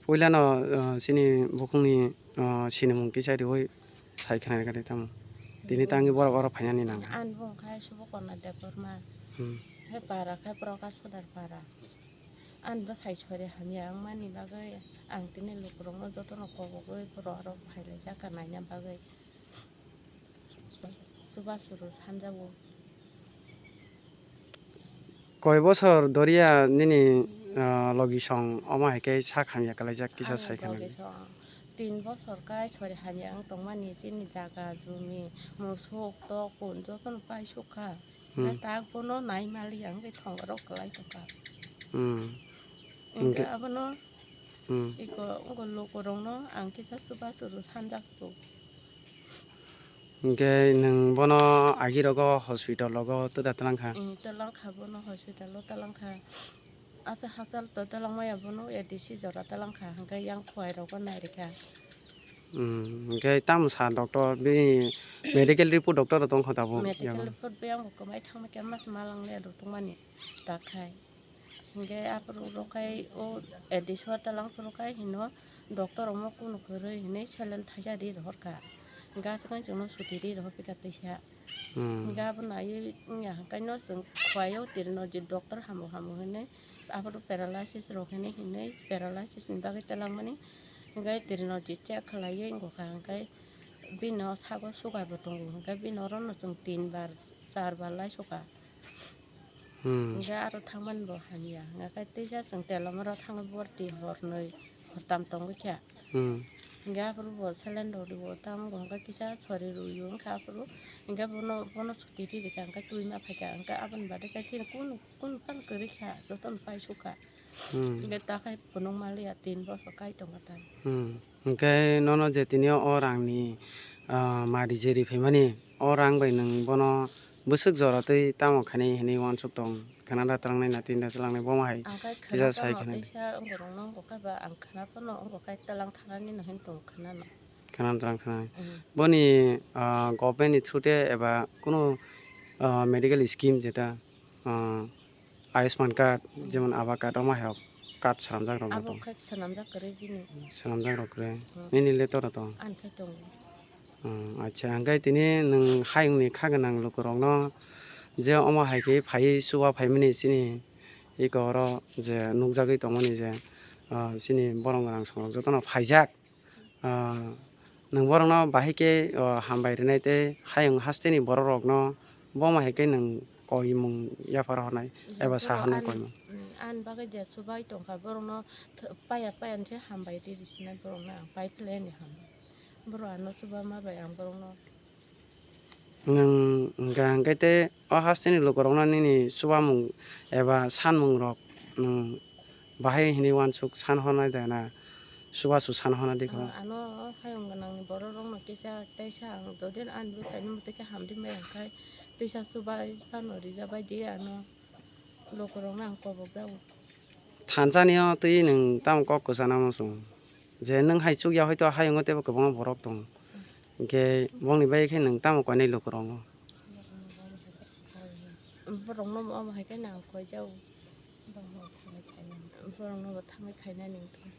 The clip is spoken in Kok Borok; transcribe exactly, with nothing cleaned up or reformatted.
Puilano, ah, chini bukhukni, ah, sinimung kisa riwi sai khna rwkha de tamo. Tini tangwi borok oro phainani nangkha. Ani bung khai Subokona Debbarma. Hmm. Hai para khai Prakash Hodar para. Ani bwsai sori hamya wngmani bagwi ang tini lukurokno jotono kobogwi borok oro phailaijak kha naina bagwi. Chubachu rw sanjago. Koi bosor doriya nini, ah, logi song omo hai khe sak hamya kwlaijak kisa. Ani sai khna logi song tin bosor kai sori hamya wng tongmani chini jaga jumi musuk tok kun jotono paisuk kha. Hmm. Khe tak bono nai mali ang khe thongo rok kwlai tongkha. Hmm. Hingke abono, hmm, iko, ungko lukurokno ang kisa chubachu rw sanjago. Hingke nwng bono agi rogo hospital rogo twda twlang kha? Mm, twlang kha bono hospital o twlang kha. Asa hachal to twlang maya bono A D C jora twlang kha, hingke yang khowai rogo nai rikha. Mm, hingke tamo sa doctor bini medical report doctor rok tong kha tabuk? Medical report bo yang bo kwmai thangma khe mas malang le rutungmani ta khai. Hingke aphuru rok khai o A D C o twlang phuru khai hino doctor omo kunu kwrwi hinwi saline thaisa ri rohor kha. Hingke aswk chwngno suti ri rohor phi kha twisa. Hmm. Hingke abo naiwi wngya hwnkhe no chwng khwlai o tiri no je doctor hamo hamo hinwi aphuru paralysis rok hinwi hinwi paralysis ni bagwi twlangmani hingke tiri no je check khlaiwi wngkha hingke bini o sago sugar bo tongo hingke bini oro no chwng tin bar char bar lai sukha. Hmm. Hingke aro thangmani bo hamya. Hingke teisa chwng telomoro thangwi borti hornwi hortam tongwi kha. Hmm. Hingke aphuru bo saline rwdi bo tamo bo hingke kisa sori rwio wngkha aphuru. Hingke bono, bono suti ri rikha hingke twima phaikha hingke aboni baade khe chini kunu, kunu phano kwrwi kha jotono paisukha. Hmm. Hingke takhai phunuk maliya tin bosor kai tongo tai. Hmm. Hingke nono je tini o rangni, ah, mari jeri phaimani, o rang bai nwng bono bwswk jora twi tamo khainai hinwi uansuk tong? Khna da twlangnai na tin da twlangnai bomo hai kisa sai khna. Teisa wngkha rokno wngkha ba ang khna phano wngkha kai twlang thanani no hin tong khna no. Khna twlang thanani. Hmm. Boni, ah, government ni through te eba kunu, ah, medical scheme jeta, ah, Ayushman card, jemon ABHA card, omo hai rok card swnamjak rok. Abo tong khai swnamjak kwrwi bini. Swnamjak rok kwrwi. Hmm. Nini le tora tong? Ani khai tongo. Hmm, acha, hingke tini nwng hayungni kha gwnang lukurokno je omo hai khe phaiwi chuba phaimani chini eko oro je nukjagwi tongmani je, ah, chini borok gwnang songrok jotono phaijak. Ah, nwng borokno bahai khe, oh, hambai rwnai tei hayung hasteni borok rokno bomo hai khe nwng koimung yaphar hwnai eba sa hwnai koimung. Ani bagwi je chubai tongkha borokno paya paya se hambai rwi sinai borokno ang pai khlai ani hambai. Borok ano chuba ma bai ang borokno. Nwng hwnkha hwnkhe tei o hasteni lukurokno nini chubamung eba sanmungrok nwng bahai hinwi uansuk san hwnai de na? Chubachu san hwnadi kho. Ano hayung gwnangni bororokno kisa teisa ang dodin ani bwsaino mwtwi khe hamdi maya khai teisa chubai phano rijabai di ano lukurokno ang kobok jago. Thansanio twi nwng tamo kok kwchana muchung? Je nwng hai chukya hoito hayungo teibo kwbangma borok tongo. Hinkhe bongni bai khe nwng tamo koinai lukurongo? Borokno omo hai khe nang koi jao. Borokno bo thangwi khainani wngkha.